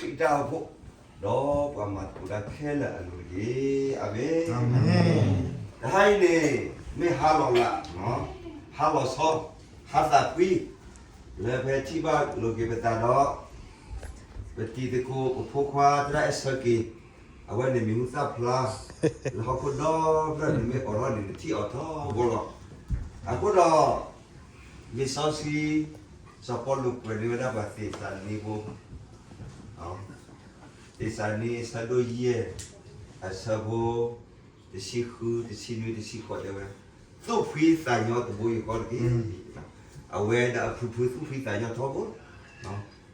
ခရံာ်တၢ်အိၣ်ဖှိၣ်, ဒီးပှၤမၤသကိးတၢ်ခဲလၢာ်အလိၤတက့ၢ်. အၤမ့ၣ်. တဟါအံၤန့ၣ် မ့ၢ်ဟါလီၤလး, ဟါလီၤဆီ, ဟါသးဖှံ, လၢဖဲထံၣ်ဘၣ်လိာ်က့ၤပသးဒီး ပတံၤသကိးပဖိခွါသရၣ်အဲၣ်ဆၢက့ၤ, အဝဲန့ၣ်မံၤဟူသၣ်ဖျါ လၢဟီၣ်ခိၣ်ဒီဖျၢၣ်န့ၣ် မ့ၢ်အိးထီၣ်န့ၣ် နထံၣ်အီၤထီဘိလီၤ. အဃိဒီး လံာ်စီဆှံ စီၤပီလူးကွဲးန့ၢ်ဝဲဒၣ်ပှၤသ့းစၤလနံဖိ, သ့းစၤလနံအဆၢဒိၣ်ယဲၢ် အဆၢဖိ တဆံဃု, တဆံနွံ, တဆံဃိးတဲဝဲ, သူၣ်ဖှံသးညီတဘိယူၢ်ဃီတက့ၢ်. အဝဲဒၣ်အဖုဖုသူၣ်ဖှံသးညီထီဘိ,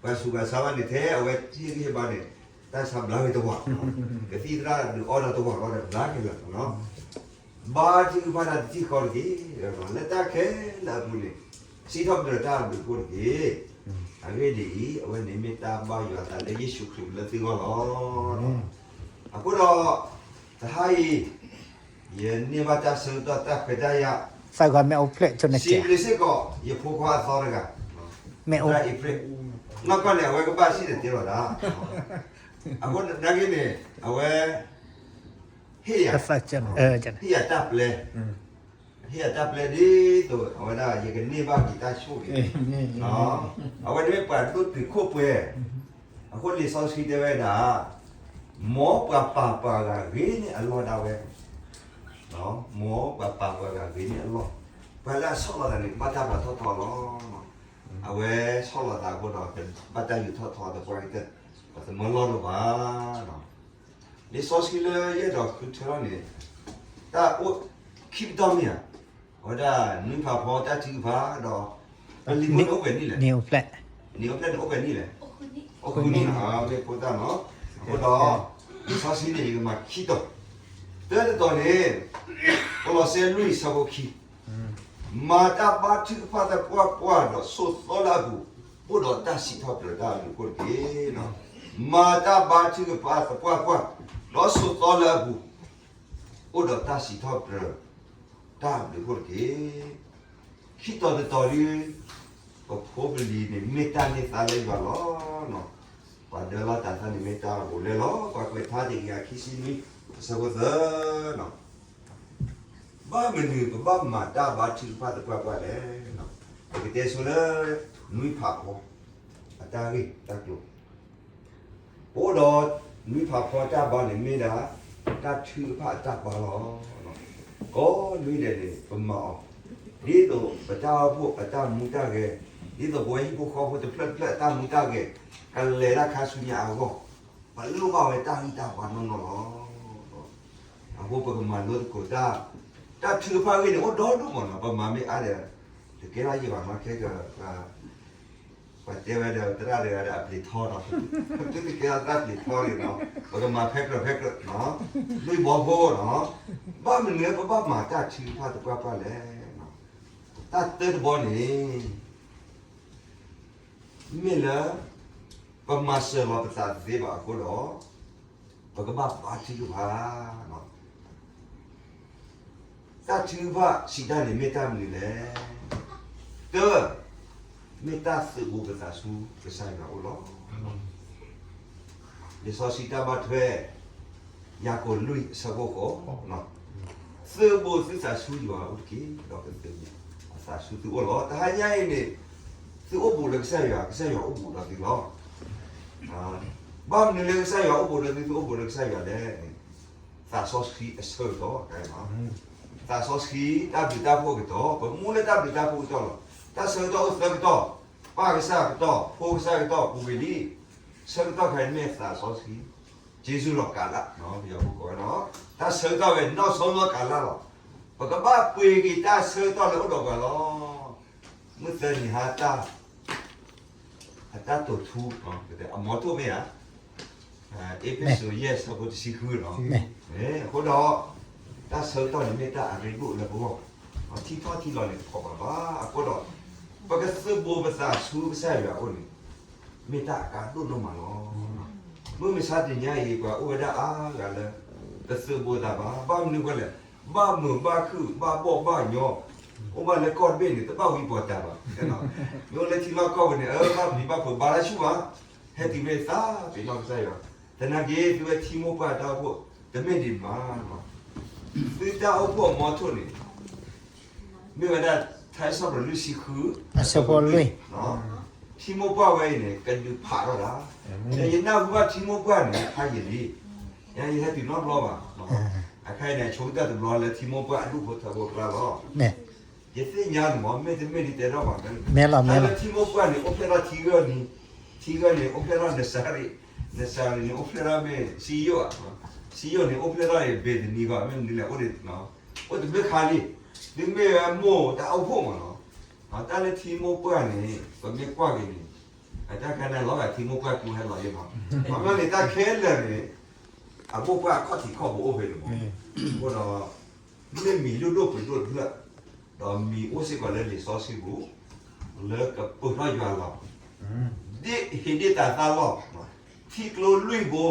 ပှၤဆူးပှၤဆါဘၣ်န့ၣ် ထဲအဝဲဟ့ၣ်ဂံၢ်ဟ့ၣ်ဘါန့ၣ် တၢ်ဆါဘျါဝဲတဝၢ်, ကသံၣ်သရၣ်ဒုးအီၣ်ဒီးတဝၢ်လီၤဒီး ဘျါက့ၤလၢာ်လီၤ. ဘါထုကဖၣ်တၢ်တထံၣ်ဃီတက့ၢ်. လၢတၢ်ခဲလၢာ်အပူၤန့ၣ် စံးထီၣ်ပတြၢၤတၢ်အဘျုးအဖှိၣ်တက့ၢ်. အဂ့ၢ်ဒ်အံၤ, အဝဲန့ၣ်မ့ၢ်တၢ်ဘါယွၤအသးလၢယ့ၣ်ၡူးခရံာ်လၢသုဂီၢ်လီၤ. အဃိဒီး တဟါအံၤ ယန့ၢ်ဘၣ်တၢ်ဆၢကတီၢ်တၢ်ခွဲးတၢ်ယာ်, စံးဘျုးစ့ၢ်ကီး ယဖိခွါအသီတဂၤ, နီၢ်ကီၢ်န့ၣ် အဝဲကဘၣ်စံၣ်တဲၤတဲလီၤတၢ်, အဃိနာ်က့န့ၣ် အဝဲ ဟ့ၣ်ယၤ, ဟ့ၣ်ယၤတၢ်ပျဲ, ဟ့ၣ်ယၤတၢ်ပျဲဒ်သိး အဝဲဒၣ်ယကန့ၢ်ဘၣ်က့ၤတၢ်ဆိၣ်ဂ့ၤ, အဝဲန့ၣ်မ့ၢ်ပှၤဒိၣ်တုာ်ခိၣ်ပှဲၤ, အဃိလံာ်စီဆှံတဲဝဲဒၣ်, မ်ပှၤပာ်ပှၤဂၤဂ့ၤန့ၢ်အလီၢ်ဒၣ်ဝဲ, မ်ပှၤပာ်ပှၤဂၤဂ့ၤန့ၢ်အလီၢ်, ပှၤလၢအဆီၣ်လီၤသးန့ၣ် ကဘၣ်တၢ်ပာ်ထီၣ်ထီလီၤ. အဝဲဆီၣ်လီၤသးအဃိဒီး ကဘၣ်တၢ်ယူးထီၣ်ထီသပှၢ်ကတၢၢ်, ပှၤတမၢလီၢ်လၢၤဘၣ်. လံာ်စီဆှံလၢယအဲၣ်ဒိးဃုထၢထီၣ်န့ၣ် တၢ်အိၣ်ခံပတီၢ်မ့ၢ်ဧါ, အဝဲဒၣ်နွံဖးဖီတၢ်ထုကဖၣ်ဒီး ပလံာ်ဖိန့ၣ်အိၣ်ပှဲၤနံၣ်လဲၣ်, နံၣ်အိၣ်ဖျဲၣ်န့ၣ်အိၣ်ပှဲၤနံၣ်လဲၣ်, အိၣ်ဃုနံၣ်လီၤ, မ့ၢ်ဖိသၣ်နီၤ, အဃိဒီး လံာ်စီဆှံန့ၣ် ယကမၤခံတီၤ, တၢတတီၤန့ၣ် ကလီးစဲလွံၢ်ဆၢဖိခံ မၤတၢ်ဘါထုကဖၣ်သပှၢ်ပှၢ်ဒီးဆိးသီလၢအပူၤ, အိၣ်ဒီးတၢ်စံးထီၣ်ပတြၢၤတၢ်အဘျုးအဖှိၣ်တက့ၢ်. မၤတၢ်ဘါထုကဖၣ်သပှၢ်ပှၢ်, ဒီးဆိးသီလၢအပူၤ, အိၣ်ဒီးတၢ်စံးထီၣ်ပတြၢၤတၢ်အဘျုးအဖှိၣ်တက့ၢ်. ခံတီၤတတီၤဒ် ပဖိပလံၤန့ၣ် မ့ၢ်တၢ်န့ၢ်သါလၢယွၤလီၤ. ပှၤဒၢလီၤတၢ်သၣ်န့ၣ်မ့ၢ်တၢ်အိၣ်လဲၣ်လီၤ. ပှၤကွဲးထါတကယၤခံဆံနွံ အဆၢဖိသၢ ဘၣ်မနုၤပဘၣ်မၤတၢ်ဘါထုကဖၣ်သပှၢ်ပှၢ်လဲၣ်. ပကတဲဆိလၢ နွံဖးဖီ အတၢ်ဂ့ၢ်တၢ်ကျိၤ, ပအိၣ်ဒီးနွံဖးဖီတၢ်ဘါန့ၣ်မ့ၢ်ဒၣ် တၢ်ထုကဖၣ်အတၢ်ဘါလီၤ. ကိးနွံဒဲးန့ၣ် ပမၤအီၤ ဒ်သိးပတၢ်အိၣ်ဖှိၣ်အတၢ်မူတၢ်ဂဲၤ, ဒ်သိးပဝဲဟံၣ်ဖိဃီဖိတဖျၢၣ်တဖျၢၣ်အတၢ်မူတၢ်ဂဲၤ ကလဲၤတၢ်ခါဆူညါအဂီၢ်, ပလိၣ်ဘၣ်ဝဲတၢ်ဂံၢ်တၢ်ဘါနီၢ်နီၢ်လီၤ. အဃိပကမၤလိသကိးတၢ်, တၢ်ထုကဖၣ်ဂ့ၢ်န့ၣ် အိၣ်ဒီဒူၣ်မးနီၤ, ပမၤမ့ၢ်အါဒီး တကဲထီၣ်ယံာ်ဘၣ်နီၤ, ခဲက ပှၤတဲဝဲဒီး သရၣ်တဂၤဒီးအပျ့ၤထီနီၤ, သုတကဲထီၣ်သရၣ်ပျ့ၤထီန့ၣ်နီၤ, ပကမၤဖဲကြၢးဖဲကြၢးနီၤ, လွံၢ်ဘီဖိနီၤ, ဘၣ်မနုၤလၢပဘၣ်မၤတၢ်ထုကဖၣ်သပှၢ်ပှၢ်လဲၣ်. တၢ်တၢတဘီန့ၣ် မ့ၢ်လၢ ပမၤစၢၤလီၤပသးတသ့ဘၣ်အဃိဒီး ပကဘၣ်ဘါထုကဖၣ်, တၢ်ထုကဖၣ်စံးတၢ်န့ၣ်မ့ၢ်တၢ်မနုၤလဲၣ်. တၢ, မ့ၢ်တၢ်သုးဘူးပသးဆူကစၢ်ယွၤအအိၣ်လီၤ. လံာ်စီဆှံတၢ်ဘၣ်ထွဲ ယၤကိာ်လွံၢ်အဆၢဖိဃိး, သုးဘူးသုသးဆူယွၤအအိၣ်တက့ၢ်, ဒီးကသုးဘူးအသးဆူသုအိၣ်လီၤ. တဟါညါအံၤန့ၣ် သုအိၣ်ဘူးလၢကစၢ်ယွၤ, ကစၢ်ယွၤအိၣ်ဘူးဒီးသုလီၤ. ဘၣ်မနုၤလၢကစၢ်ယွၤအိၣ်ဘူးဒီးသု, သုအိၣ်ဘူးလၢကစၢ်ယွၤလဲၣ်န့ၣ်, သးစီဆှံအဆၢကတီၢ်, သးစီဆှံတၢ်ဘျုးတၢ်ဖှိၣ်အကတီၢ်, ပမူလၢတၢ်ဘျုးတၢ်ဖှိၣ်အကတီၢ်လီၤ. တၢ်ဆၢကတီၢ်အိၣ်သၢကတီၢ်, ပၢ်ကစၢ်အကတီၢ်, ဖိကစၢ်အကတီၢ်, ပူၤကွံာ်လံ. ဆၢကတီၢ်ခါအံၤမ့ၢ်သးစီဆှံ, က့စူလီၤကးလၢ်, ပယီၤဖိကိးဝဲဒၣ် တၢ်ဆၢကတီၢ်ဝဲနီၢ်ဆီနီၢ်ကးလၢ်လီၤ. ပကဘၣ်ပှ့ၤက့ၤတၢ်ဆၢကတီၢ်လၢအိၣ်ဒီးပှၤလီၤ. မုၢ်သၢနံၤဟါတၢ် အတၢ်တိာ်ထူ, အမီထိၣ်မ့ၢ်ဧါ, အ့းဖ့းစူး ယဲၢ်ဆၢဖိတဆံဃုလီၤ. အဃိဒီး တၢ်ဆၢကတီၢ်န့ၣ်မ့ၢ်တၢ်အရ့ဒိၣ်လၢပဂီၢ်, ထံထီၣ်ထံလီၤန့ၣ်တခီဘၣ်ဘၣ်. အဃိဒီး ပကသုးဘူးပသးဆူကစၢ်ယွၤအအိၣ်န့ၣ် မ့ၢ်တၢ်အကါဒိၣ်ဒိၣ်မးလီၤ. မုၢ်မဆါတနံၤညါအံၤ ပှၤအိၣ်ဝဲဒၣ်အါဂၤလၢ တသုးဘူးသးဘၣ်. ဘၣ်မနုၤဃိလဲၣ်, ဘၣ်မုာ်ဘၣ်ခုၣ် ဘၣ်ဘီၣ်ဘၣ်ညီ, အိၣ်ဘၣ်လၢကီၢ်တဘ့ၣ်န့ၣ် တဘၣ်ဝံပှၤတၢ်ဘၣ်. မ့ၢ်အိၣ်လၢထံလီၢ်ကီၢ်ပူၤန့ၣ် အၢ ဘၣ်ပျံၤဘၣ်ဖုး ဘါလၢဆူၣ်ဘၣ်. ဟဲတုၤမ့ၢ်သးပ့ၤနီၣ်ကစၢ်ယွၤ, သနာ်က့ သုဝဲထံမိၢ်ပှၢ်တၢ်အိၣ်ဖှိၣ် တမ့ၢ်ဒံးမး, သုတၢ်အိၣ်ဖှိၣ်အမီထိၣ်န့ၣ် မ့ၢ်ဝဲဒၣ် ထါစံးပတြၢၤလွံၢ်ဆံဃု အဆၢဖိလွံၢ်, ထံမိၢ်ပှၢ်ဝဲအံၤန့ၣ် ကဒုးဖးထီၣ်ဒၣ်, ယနၢ်ဟူဘၣ်ထံမိၢ်ပှၢ်န့ၣ် ဖးယံာ်လံ, ယဟဲတုၤနီတဘျီဘၣ်, အခါအံၤန့ၣ် ဆိကတၢၢ်တဘျီလၢထံမိၢ်ပှၢ်အဒူၣ်ဖိထၢဖိအကျါလီၤ. ယသ့ၣ်ညါန့ၣ်မ့ၢ် မ့တမ့ၢ်ဒ်တဲထီၣ်ဘၣ်, တၢ်လၢထံမိၢ်ပှၢ်န့ၣ် အိၣ်ဖျဲၣ်ထီၣ်ထံဂီၢ်န့ၣ်, ထံဂီၢ်န့ၣ် အိၣ်ဖျဲၣ်ထီၣ်နစၤရ့း, နစၤရ့းန့ၣ် အိၣ်ဖျဲၣ်ထီၣ်မ့ၢ်စံယိၣ်ဧါ, စံယိၣ်န့ၣ် အိၣ်ဖျဲၣ်ထီၣ်အဘ့းသနံၤဂီၢ် မ့ၢ်မနုၤလဲၣ် အိၣ်ဒ် အိၣ်တဘျုးခါလံ, သုမ့ၢ်ဝဲမိၢ်တၢ်အိၣ်ဖှိၣ်မ့ၢ်နီၤ, တၢ်လၢထံမိၢ်ပှၢ်န့ၣ် ပမ့ၢ်ကွၢ်က့ၤန့ၣ်, အတၢ်ခါန့ၣ်လီၤဂာ်ထံမိၢ်ပှၢ်ကူဟဲလီၤယ့ၢ်မး, ပမ့ၢ်န့ၣ် တၢ်ခဲလၢာ်န့ၣ် အမိၢ်ပှၢ်အခီၣ်ထံးခီၣ်ဘိအိၣ်ဖဲန့ၣ်မး, အဃိဒီး မ့ၢ်မံၤလုၢ်ဒိၣ်ပှ့ၤဒိၣ်တဖျၢၣ်, ဒီးမံၤအိၣ်စ့ၢ်ကီးလၢလံာ်စီဆှံပူၤ, လၢကပၢၤထီၣ်ယွၤလီၤ, ဒ်ဟ့ၣ်ဒ့ၣ်တၤသၣ်လီၢ်, ထံကျိလွံၢ်ဘိ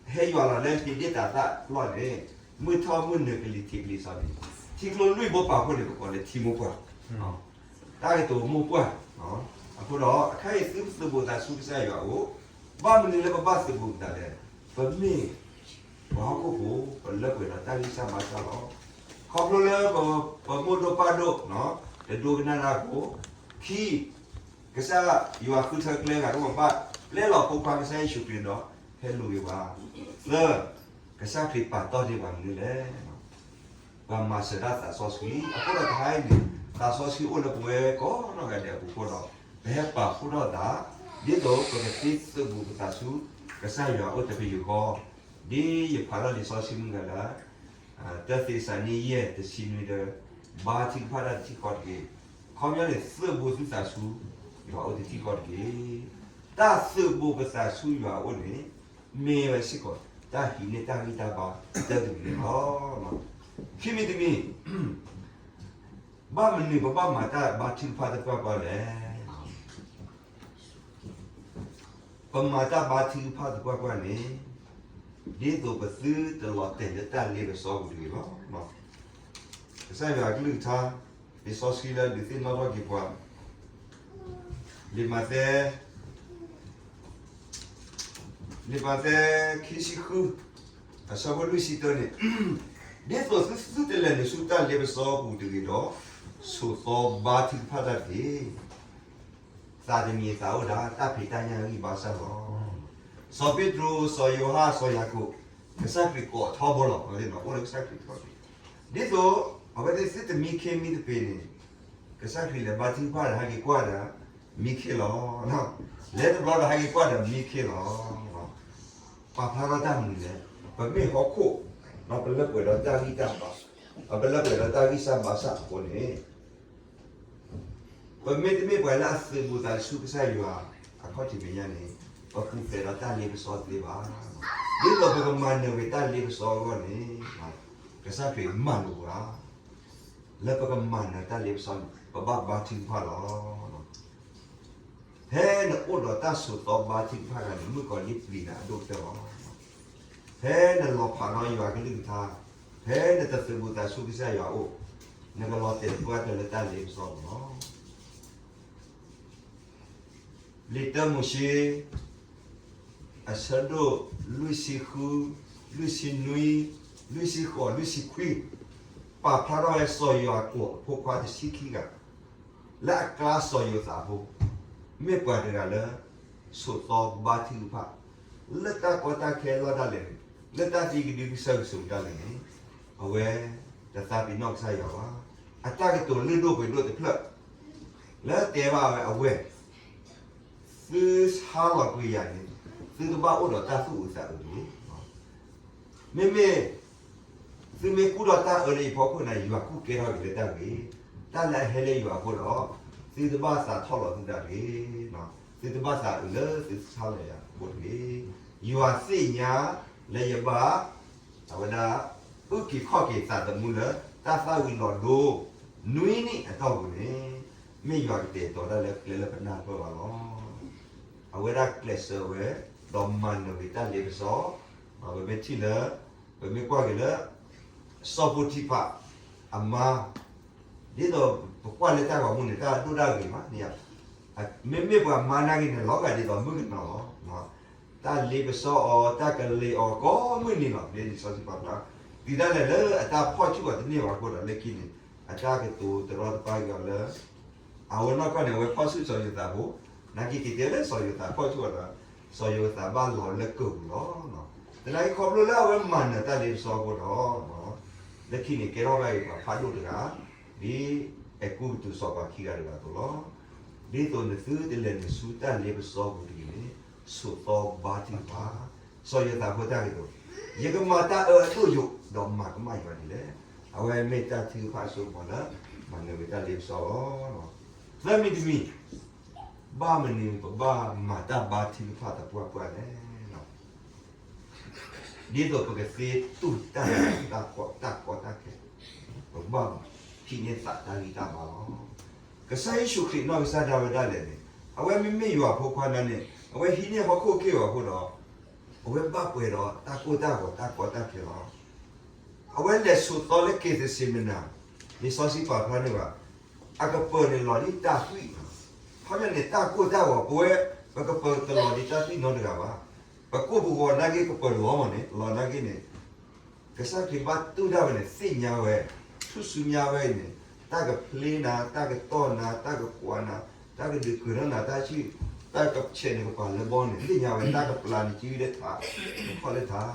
ဟဲယွၤလီၤလၢဟ့ၣ်ဒ့ၣ်တၤသၣ်လီၢ်န့ၣ်, မုၢ်ထီၣ်မုၢ်နုာ်ကလံၤထံးကလံၤစီၤန့ၣ်, ထံကျိလွံၢ်ဘိပာ်ဖှိၣ်န့ၣ် ပကိးလၢထံမိၢ်ပှၢ်, တၢ်ကတိၤမိၢ်ပှၢ်, အဃိဒီး အခါအံၤသုသုးဘူးသးဆူကစၢ်ယွၤအအိၣ်, ဘၣ်မနုၤလၢပဘၣ်သုးဘူးသးလဲၣ်, ပမ့ၢ် ပှၤဟီၣ်ခိၣ်ဖိ ပလၢပှဲၤဒီးတၢ်ဂံၢ်စၢ်ဘါစၢ်လီၤ. ခီဖျိလၢပ ပမိၢ်ဒိၣ်ပၢ်ဒိၣ် တဒိကနၣ်တၢ်အဃိ, ခံ, ကစၢ်ယွၤဃုထၢကျဲဂၤဒိၣ်မးဘၣ် ပျဲလီၤဖိခွါကစၢ်ယ့ၣ်ၡူးခရံာ်ဒီး ဟဲလူၤက့ၤပှၤ, သၢ, ကစၢ်ခရံာ်ပာ်တီၢ်န့ၢ်ပှၤမနုၤလဲၣ် ပှၤမၤစၢၤတၢ်သးစီဆှံ, အဃိဒီးတဟါအံၤန့ၣ် သးစီဆှံအိၣ်လၢပဝဲကိးနီၢ်ဂၤဒဲးအပူၤအဃိဒီး, ပဟဲပာ်ဖှိၣ်ထီၣ်သး, ဒ်သိးပကသ့သုးဘူးပသးဆူ ကစၢ်ယွၤအအိၣ်တပယူာ်ဃီ, ဒ်ယဖးထီၣ်လံာ်စီဆှံမုၢ်ဂၤလၢ တၢသ့းစၤလနံ ယဲၢ် တဆံနွံဒီး, ဘါထုကဖၣ်တၢ်တထံၣ်ဃီတက့ၢ်. ခီပညီန့ၣ် သုးဘူးသုသးဆူ ယွၤအိၣ်တထံၣ်ဃီတက့ၢ်. တၢ်သုးဘူးပသးဆူယွၤအအိၣ်န့ၣ် မ့ၢ်ဝဲစ့ၢ်ကီး တၢ်ဟံးန့ၢ်တၢ်ဂံၢ်တၢ်ဘါ တၢ်တမံၤန့ၣ်လီၤ. ခံမံၤတမံၤ ဘၣ်မနုၤပဘၣ်မၤတၢ်ဘါထုကဖၣ်သပှၢ်ပှၢ်လဲၣ်. ပမၤတၢ်ဘါထုကဖၣ်သပှၢ်ပှၢ်န့ၣ် ဒ်သိးပသုတလီၤတဲာ်လၢတၢ်လ့ပစီပူၤတဂ့ၤလီၤ. ကစၢ်ယွၤအကလုၢ်ကထါ လံာ်စီဆှံလၢဒုးသ့ၣ်နီၣ်ထီၣ်က့ၤပှၤ လံာ်မးသဲ လံာ်မးသဲ ခံဆံဃု အဆၢဖိလွံၢ်ဆံတၢန့ၣ်, ဒ်သိးသုသုတလဲၤနုာ်ဆူတၢ်လ့ပစီပူၤတဂ့ၤဒီး, ဆိးသီဘါထုကဖၣ်တၢ်တက့ၢ်. သးတမံၤသးအိၣ်ဒၣ် တၢ်ဖံးတၢ်ညၣ်ဂံၢ်ဘါစၢ်လီၤ. စီၤပ့းတရူး, စီၤယိၤဟၣ်, စီၤယၤကိာ်, ကစၢ်ခရံာ်ကိးထီဘိလီၤ. အိၣ်လၢကစၢ်ခရံာ်ထီဘိ, ဒ်သိး အဝဲသ့ၣ်သုတမံခ့မံသပ့ၤန့ၣ်, ကစၢ်ခရံာ်လဲၤဘါထုကဖၣ်ဒီး ဟဲက့ၤကွၢ်ဒီး မံခ့လီၤ. လဲၤတဘျီဒီး ဟဲက့ၤကွၢ်ဒီး မံခ့လီၤ. ပာ်ဖျါထီၣ်တၢ်မနုၤလဲၣ်, ပမ့ၢ်ဟီၣ်ခိၣ် ဒီးပလၢပှဲၤဒီးတၢ်ဂံၢ်တၢ်ဘါ, ဒီးပလၢပှဲၤဒီးတၢ်ဂံၢ်စၢ်ဘါစၢ်အဃိန့ၣ်, ပမ့တမ့ၢ်ပှၤလၢအသုးဘူးသးဆူကစၢ်ယွၤအခီၣ်ထံးမဲာ်ညါန့ၣ်, ပပူၤဖျဲးဒီးတၢ်လ့ပစီတသ့ဘၣ်. ဒ်သိးပကမၤနၢၤဝဲတၢ်လ့ပစီအဂီၢ်န့ၣ်, ကစၢ်ခရံာ်မၤလိာ်ပှၤ လၢပကမၤနၢၤတၢ်လ့ပစီန့ၣ် ပဘၣ်ဘါထုကဖၣ်လီၤ. ဖဲနအိၣ်ဒီးတၢ်ဆိးသီဘါထုကဖၣ်တဂၤန့ၣ် မုၣ်ကီၤလံၢ်ပျံၤနၤအဒိၣ်ကတၢၢ်လီၤ. ဖဲနလီၤဖးဒီးယွၤကလုၢ်ကထါ, ဖဲနတသုးဘူးသးဆူကစၢ်ယွၤအအိၣ်, နကလီၤတဲာ်သပှၢ်တၢၢ်လၢတၢ်လ့ပစီပူၤလီၤ. လံာ်တၢမိၤၡ့ အဆၢဒိၣ်လွံၢ်ဆံဃု, လွံၢ်ဆံနွံ, လွံၢ်ဆံဃိး, လွံၢ်ဆံခွံ, ပာ်ဖျါထီၣ်ဝဲစီၤယိၤကိာ်အဖိခွါတဆံခံဂၤ လၢအကျါစီၤယိၤသးအဖိ, မ့ၢ်ပှၤတဂၤလၢ ဆိးသီဘါထုကဖၣ်, လၢတၢ်ကီတၢ်ခဲလီၢ်ဒၣ်လဲာ်န့ၣ်, လၢတၢ်သံကဒုကစၢ်ကဆူးဒၣ်လဲာ်န့ၣ်, အဝဲတသးပ့ၤနီၣ်ကစၢ်ယွၤဘၣ်. အတၢ်ကတိၤလုၢ်ဒိၣ်ပှ့ၤဒိၣ်တဖျၢၣ် လၢတဲဘၣ်ဝဲအဝဲ, သုဆါလီၤကွံာ်ယၤန့ၣ်, သုကဘၣ်အိၣ်ဒီးတၢ်သူၣ်အုးသးအုးတဂ့ၤ. မ့မ့ၢ် သုမ့ၢ်ကူၣ်ထီၣ်တၢ်အၢလၢယဖီခိၣ်န့ၣ် ယွၤကူၣ်ကဲထီၣ်က့ၤလၢတၢ်ဂ့ၤ, တၢ်လၢအဟဲလၢယွၤအဃိဒီး, သုတဘၣ်သးထီၣ်လီၤသုသးတဂ့ၤ, သုတဘၣ်သးအုးလၢသုဆါလီၤယၤအဃိတဂ့ၤ. ယွၤသ့ၣ်ညါလၢယဘၣ် အဝဲဒၣ် အုၣ်က့ၤခီၣ်က့ၤသးသမူလၢတၢ်သၣ်ဝံၤလီၤဒိ နွံနံၣ်အတီၢ်ပူၤန့ၣ်, မ့ၢ်ယွၤကတဲာ်ကတီၤတၢ်လၢကျဲလၢပနၢ်ပၢၢ်ဘၣ်လီၤ. အဝဲဒၣ်ကျဲးစၢးဝဲ, ဒီးမၤနၢၤဝဲတၢ်လ့ပစီ, ပမ့ၢ်ထံၣ်လၢ, ပမ့ၢ်ကွၢ်က့ၤလၢ စီၤပီတံဖၤအမါ, ဒ်သိးပကွၢ်လၢတၢ်ဂီၤမူန့ၣ် တၢ်ဒိၣ်တၢ်ဂ့ၤမးန့ၣ်ဧါ, မ့မ့ၢ်ပှၤမၤနာ်က့န့ၣ် လီၤဂာ်ဒ်သိးမုၣ်ကနီၤလီၤ. တၢ်လ့ပစီအီၤ တၢ်ကလ့ၤအီၤကိးမုၢ်နံၤလီၤ. လံာ်စီဆှံပာ်ဖျါ တုၤဒၣ်လဲာ်လၢအတၢ်ဖီၣ်ဆူၣ်အီၤတန့ၢ်ဘၣ်အဃိဒီး လၢခံန့ၣ် အတၢ်ကတိၤတရီတပါက့ၤအီၤလၢ အဝဲနီၢ်ကီၢ်န့ၣ် အဝဲဖီၣ်ဆူၣ်စီၤယိၤသးဖိ, နာ်က့က့ၤတဲလၢစီၤယိၤသးဖီၣ်ဆူၣ်အီၤဒီး စီၤယိၤသးဘၣ်လီၤလၢကၢၢ်ပူၤလီၤ. သနာ်က့ခီဖျိလၢအဝဲမၤနၢၤတၢ်လ့ပစီအဃိဒီး လၢခံန့ၣ်ကဲထီၣ်ဘၣ်အံၤပှၤဖးဒိၣ်တဂၤ, ဒ်အဲၤကူပတူးစီၤပၤခံဂၤတဂၤအသိးလီၤ. ဒ်သိးနသုတလဲၤနုာ်ဆူတၢ်လ့ပစီပူၤတဂ့ၤန့ၣ် ဆိးသီဘါထုကဖၣ်, စီၤယိၤသးဖိတၢ်ကတိၤ, ယကမၤတၢ်အၢအဒိၣ်ယိာ် ဒီးမၤကမၣ်ယွၤဒ်လဲၣ်. အဝဲမ့ၢ်တၢ်ထုကဖၣ်အစိကမီၤလၢ မၤနၢၤဝဲတၢ်လ့ပစီလီၤ. သၢမံၤတမံၤ, ဘၣ်မနုၤပဘၣ်မၤတၢ်ဘါထုကဖၣ်သပှၢ်ပှၢ်လဲၣ်. ဒ်သိးပကသ့တူၢ်တၢ်နးတၢ်ဖှီၣ်တၢ်ကီတၢ်ခဲ, ပကဘၣ်ဟံးန့ၢ်သးတၢ်ဂံၢ်တၢ်ဘါလီၤ. ကစၢ်ယ့ၣ်ၡူးခရံာ်နီၢ်ကစၢ်ဒၣ်ဝဲဒၣ်လဲာ်န့ၣ် အဝဲမ့မ့ၢ်ယွၤဖိခွါန့ၣ် အဝဲဟံးန့ၢ်ဟီၣ်ခိၣ်က့ၢ်ဂီၤအဃိဒီး အဝဲဘၣ်ပှဲၤဒီးတၢ်ကိၢ်တၢ်ဂီၤတၢ်ကီတၢ်ခဲလီၤ. အဝဲလဲၤဆိးသီလၢက့ၤသစ့မနၤ, လံာ်စီဆှံပာ်ဖျါန့ၢ်ဘၣ်, အကပၢၤန့ၣ်လီၤဒ်တၢ်သွံၣ်, ခီပညီန့ၣ် တၢ်ကိၢ်တၢ်ဂီၤ ပဝဲ ပကပၢၤတလီၤဒ်တၢ်သွံၣ်နီတဂၤဘၣ်. ပကိၢ်ပဂီၤနာ်က့ ကပၢၤလီၤမးန့ၣ် လီၤနာ်က့န့ၣ် ကစၢ်ခရံာ်ဘၣ်တူၢ်ဒၣ်ဝဲန့ၣ် သ့ၣ်ညါဝဲ, ထူၣ်စုညါဝဲအံၤန့ၣ် တၢ်ကဖျ့နၤ, တၢ်ကတီၢ်နၤ, တၢ်ကကွၢ်နၤ, တၢ်ကဒုးကၢၤထီၣ်နၤ, တၢ်ဆံၣ်, တၢ်ကဆဲးနကပၤလၢဘီန့ၣ် သ့ၣ်ညါဝဲ, တၢ်ကပျၢ်နစုလၢထး, နခီၣ်လၢထး.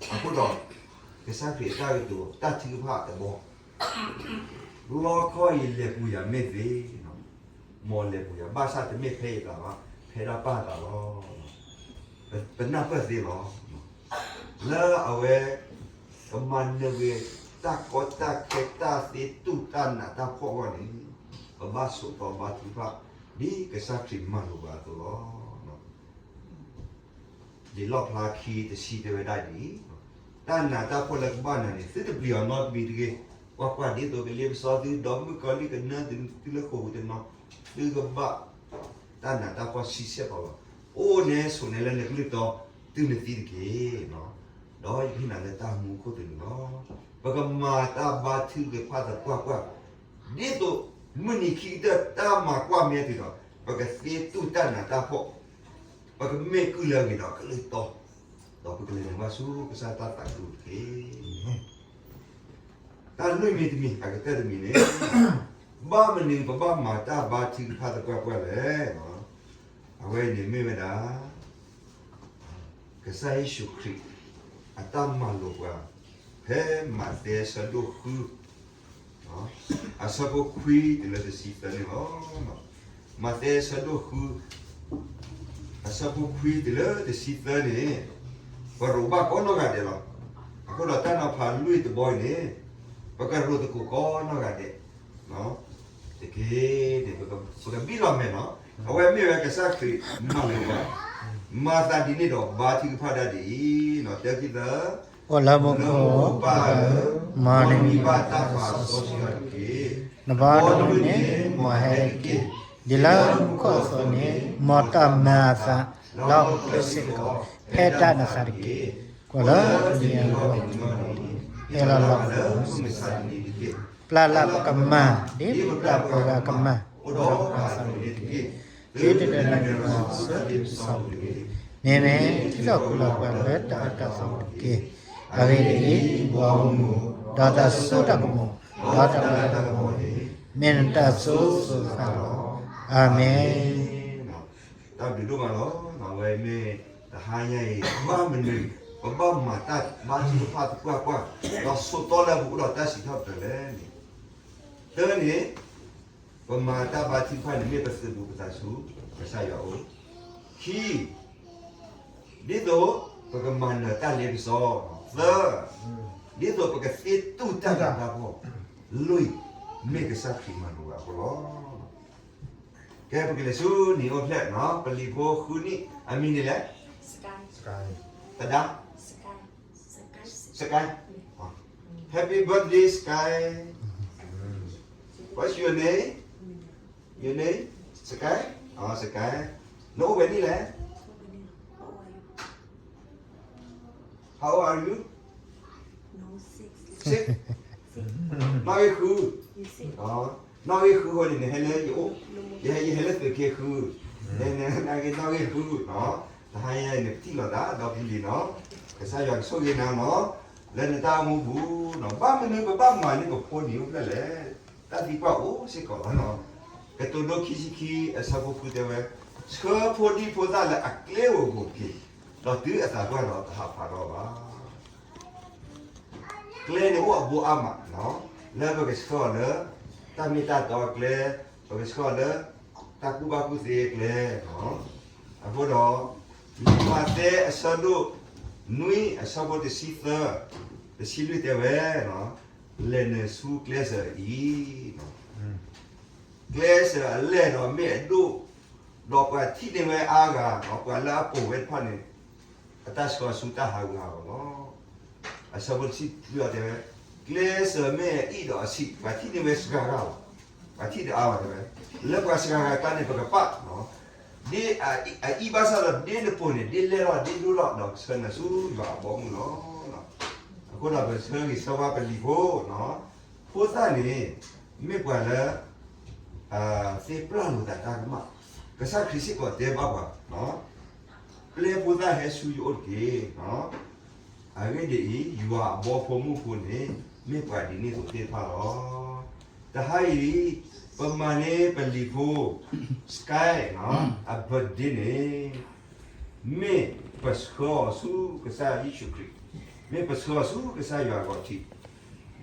အဃိဒီး ကစၢ်ခရံာ်အတၢ်ကတိၤ တၢ်ထုကဖၣ်တဘီ လီခီအံၤလဲၤပူၤယၤမ့ၢ်သ့, မ်လဲၤပူၤယၤ ဘၣ်ဆၣ်တမ့ၢ်ဖဲယသးဘၣ်, ဖဲဒၣ်ပၢ်သးလီၤ. ပနၢ်ပၢၢ်သ့လီၤ. လၢအဝဲ ကမၤနၢၤဝဲ တၢ်ကီတၢ်ခဲ တၢ်သ့တူၢ်တၢ်နးတၢ်ဖှီၣ်အဂီၢ်န့ၣ် ပဘၣ်ဆိးသီဘါထုကဖၣ် ဒ်ကစၢ်ခရံာ်မၤလိာ်ပှၤအသိးလီၤ. လံာ်လီၣ်ဖျါခံတဆံတဲဝဲဒၣ်ဒ်အံၤ, တၢ်နးတၢ်ဖှီၣ်လၢကဘၣ်နၤန့ၣ် သုတပျံၤအီၤနီတမံၤတဂ့ၤ. ကွၢ်ကွၢ်, ဒ်သိးကလ့ပစီသု ဒီးမုၣ်ကီၤလံၢ်ကနၢသုလၢဃိာ်ပူၤတနီၤ, သုကဘၣ်တၢ်နးတၢ်ဖှီၣ်ဆံဆဲၣ်ပီၤလီၤ. အိၣ်နဲဆိးနဲလၢနကလုၢ်တီ တုၤနသံတက့ၢ်. ဒီးယကဟ့ၣ်နၤလၢတၢ်မူခိၣ်သလုးလီၤ. ပကမၤတၢ်ဘါထုကဖၣ်သပှၢ်ပှၢ်, ဒ်သိးမုၢ်နံၤခံကတၢၢ် တၢ်မၤကွၢ်မဲာ်တုၤဒီး ပကသ့တူၢ်တၢ်နးတၢ်ဖှီၣ်, ပကမ့ၢ်ကုၢ်လၢအဂ့ၤဒီးကလုၢ်တီ, ဒီးပကလဲၤနုာ်ဘၣ်ဆူကစၢ်တၢ်သးခုတက့ၢ်. တၢ်လွံၢ်မံၤတမံၤ အကတၢၢ်တမံၤန့ၣ်, ဘၣ်မနုၤပဘၣ်မၤတၢ်ဘါထုကဖၣ်သပှၢ်ပှၢ်လဲၣ်. အဝဲအံၤန့ၣ်မ့ၢ်ဝဲဒၣ် ကစၢ်ယ့ၣ်ၡူးခရံာ် အတၢ်မၤလိာ်ပှၤ ဖဲမးသဲအဆၢဒိၣ်ဃု အဆၢဖိခွံတုၤလၢတဆံသၢန့ၣ်လီၤ. မးသဲအဆၢဒိၣ်ဃု အဆၢဖိခွံတုၤလၢတဆံသၢန့ၣ် ပရိးဘၣ်ကိးနီၢ်ဂၤဒဲးလီၤ. အဃိဒီးတၢ်နီၤဖးလွံၢ်တဘီအံၤန့ၣ် ပကရိးသကိးကိးနီၢ်ဂၤဒဲး တက့ၢ်န့ၣ် ပကဘံၣ်လီၤမဲာ်နီၤ. အဝဲမ့ၢ်ဝဲကစၢ်ခရံာ်မၤလိာ်ပှၤ, မၤသးဒ်န့ၣ်ဒီးဘါထုကဖၣ်ဒၣ်ဒ်အံၤ, တၢခံသၢ, အိၣ်လၢမူခိၣ်ပၢ်ဧၢ, မ်နမံၤဘၣ်တၢ်ပာ်စီဆှံအီၤတက့ၢ်. နဘီနမုၢ်န့ၣ် မ်ဟဲတက့ၢ်. ဒ်လၢမူခိၣ်အသိးန့ၣ် မ်တၢ်မၤအသး လၢဟီၣ်ခိၣ်ချၢစ့ၢ်ကီး ဖဲတၢ်နသးတက့ၢ်. ကွၢ်လၢတနံၤအဂီၢ်န့ၣ် ဟဲလီၤလီၤပှၤလၢမုၢ်မဆါတနံၤတက့ၢ်. ပျၢ်လၢပကမၤ ဒ်ပပျၢ်ပှၤဂၤအကမၤ အိၣ်ဒီးပှၤအသိးန့ၣ်တက့ၢ်. သုတဒိးန့ၢ်ဘၣ်ဆူတၢ်ပစီပူၤတဂ့ၤ. မ့မ့ၢ်ထံလီၢ်ကီၢ်လီၢ်ပှၤလၢတၢ်အၢတၢ်သီပူၤတက့ၢ်. အဂ့ၢ်ဒ်အံၤ, ပှၤဂီၢ်မုၢ်, ဒီးတၢ်စိတၢ်ကမီၤ, ဒီးတၢ်လၤတၢ်ကပီၤန့ၣ် မ့ၢ်နတၢ်စိၤစိၤဃၣ်ဃၣ်လီၤ. အၤမ့ၣ်. တၢ်ဘျုးဒိၣ်မးလီၤ. အဝဲမ့ၢ်တဟါညါအံၤ ဘၣ်မနုၤ ပဘၣ်မၤတၢ်ဘါထုကဖၣ်သပှၢ်ပှၢ် ဒီးဆိးသီလၢပအိၣ်ဒီးတၢ်စံးထီၣ်ပတြၢၤလဲၣ်န့ၣ်, တၢန့ၣ် ပမၤတၢ်ဘါထုကဖၣ်န့ၣ် မ့ၢ်ပသုးဘူးပသးဆူကစၢ်ယွၤအအိၣ်, ခံ ဒ်သိးပကမၤနၢၤတၢ်လ့ပစီ, သၢ ဒ်သိးပကသ့တူၢ်တၢ်နးတၢ်ဖှီၣ်, လွံၢ် မ့ၢ်ကစၢ်ခရံာ်မၤလိာ်ပှၤအဃိလီၤ. ကဲ ပကလဲၤဆူနံၤအိၣ်ဖျဲၣ်နီၤ, ပလံၤဖိဃုနံၣ် အမံၤန့ၣ်လဲၣ်, သဒါ, Sky. Happy birthday, Sky. What's your name? Your name? Sky? Oh, Sky. နအိၣ်ဝဲနံၣ်လဲၣ်. How old are you? Six. Six. မ့ၢ်ဝဲဃု. Oh. နီၣ်ဂံၢ်ဃုဃီန့ၣ် နဟဲလၢယအိၣ်, ယဟဲ ယဟဲလၢသုးက့ဃု, န န နဂ့ၤနီၣ်ဂံၢ်ဃု, တဟါညါအံၤန့ၣ် ပထံၣ်လိာ်သးဒီပုၢ်လံၤနီၤ, ကစၢ်ယွၤကဆိၣ်ဂ့ၤနၤနီၤ, လၢနတၢ်အိၣ်မူပူၤနီၤ, ဘၣ်မနုၤပဘၣ်မၤန့ၢ်ပဖိန့ၣ်အိၣ်ဖျဲၣ်လဲၣ်, တၢ်သံကွၢ်အိၣ်စ့ၢ်ကီးလီၤနီၤ, ကတိၤဒိခံဆံခံအဆၢဖိဃုတဲဝဲ, ဆှၢဖိဒံဖိသၣ်လၢအကျဲဧိၤအဂီၢ်တက့ၢ်, ဒီးတုၤအသးပှၢ်ဒီးတဟးဖးထီၣ်ဘၣ် ကျဲန့ၣ်အိၣ်အဘိအါမး, လၢပကဆှၢအီၤလၢ တၢ်မ့ၢ်တၢ်တီအကျဲ, ပကဆှၢအီၤလၢ တၢ်ကူၣ်ဘၣ်ကူၣ်သ့အကျဲ, အဃိဒီး လံာ်မးသဲအဆၢဒိၣ်နွံအဆၢဖိတဆံသၢ, တဆံလွံၢ်တဲဝဲ, လဲၤနုာ်ဆူကျဲစၢၤအံၤ ကျဲစၢၤအလဲၢ်ဒီးမ့ၢ်အဒိၣ်, ဒီးပှၤထံၣ်န့ၢ်ဝဲအါဂၤ, ပှၤလၢအပိာ်ဝဲတဖၣ်န့ၣ် အတၢ်ဆှၢဆူတၢ်ဟးဂူာ်ဟးဂီၤလီၤ. အဆၢဖိတဆံလွံၢ်တဲဝဲ, ကျဲစၢၤမ့ၢ်အအံၣ်ဒီးအဆံး, ပှၤထံၣ်န့ၢ်ဝဲစှၤဂၤလီၤ, ပှၤထံၣ်တအါဘၣ်တဲဝဲ, လၢပှၤစှၤဂၤအကျါန့ၣ် ပကပာ် ဒ်အအံၣ်ဘၣ်ဆၣ်ဒီးဒ်နပိာ်န့ၣ် ဒ်လဲၢ်ထီၣ်ဒ်ဒိၣ်ထီၣ်ဒီးကဆှၢနၤဆူယွၤအဘီအမုၢ်လီၤ. အဃိဒီးပဆၢဂ့ၤဆၢဝါပလံၤဖိ, ဖိသၣ်န့ၣ် မ့ၢ်ပှၤလၢ သ့ပျၢ်လိာ်သးတၢ်ကမၣ်, ကစၢ်ခရံာ်စ့ၢ်ကီးတဲဘၣ်ပှၤ, ပျဲဖိသၣ်ဟဲဆူယအိၣ်တက့ၢ်. အဂ့ၢ်ဒ်အံၤ, ယွၤအဘီဖိမုၢ်ဖိန့ၣ် မ့ၢ်ပှၤဒ်န့ၣ်အသိးသ့ၣ်တဖၣ်လီၤ. တဟါအံၤ ပမၤန့ၢ်ပလံၤဖိ Sky အ birthday န့ၣ် မ့ၢ်ပဆှၢအီၤဆူကစၢ်ယ့ၣ်ၡူးခရံာ်, မ့ၢ်ပဆှၢအီၤဆူကစၢ်ယွၤအဂီၢ်ထံး, ဒ်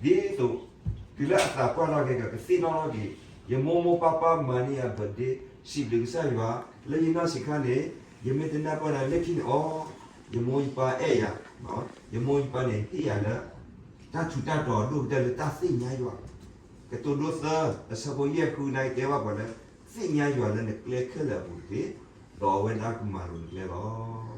သိး တုၤလၢအသးပှၢ်ထီၣ်က့ၤဒီး ကသ့ၣ်နီၣ်ထီၣ်က့ၤ, ယမိၢ်မိၢ်ပၢ်ပၢ်မၤန့ၢ်ယၤ birthday, စံးဘျုးကစၢ်ယွၤ, လၢယနီၢ်ဆံးခါန့ၣ် ယမ့ၢ်တနၢ်ပၢၢ်နၤလၢခံန့ၣ်အီၤ, ယမိၢ်ယပၢ်အဲၣ်ယၤ, ယမိၢ်ယပၢ်န့ၣ် ဟ့ၣ်ယၤလၢ တၢ်ထူးတၢ်တီၤဒိၣ်ကတၢၢ်လၢတၢ်သ့ၣ်ညါယွၤ, ကတိၤဒိသၢ အဆၢဖိယဲၢ်ဃုန့ၣ် တဲဘၣ်ပှၤလၢ သ့ၣ်ညါယွၤလၢနကျဲခဲလၢာ်အပူၤတက့ၢ်, ဒီးအဝဲဒၣ်ကမၤလိၤနကျဲလီၤ.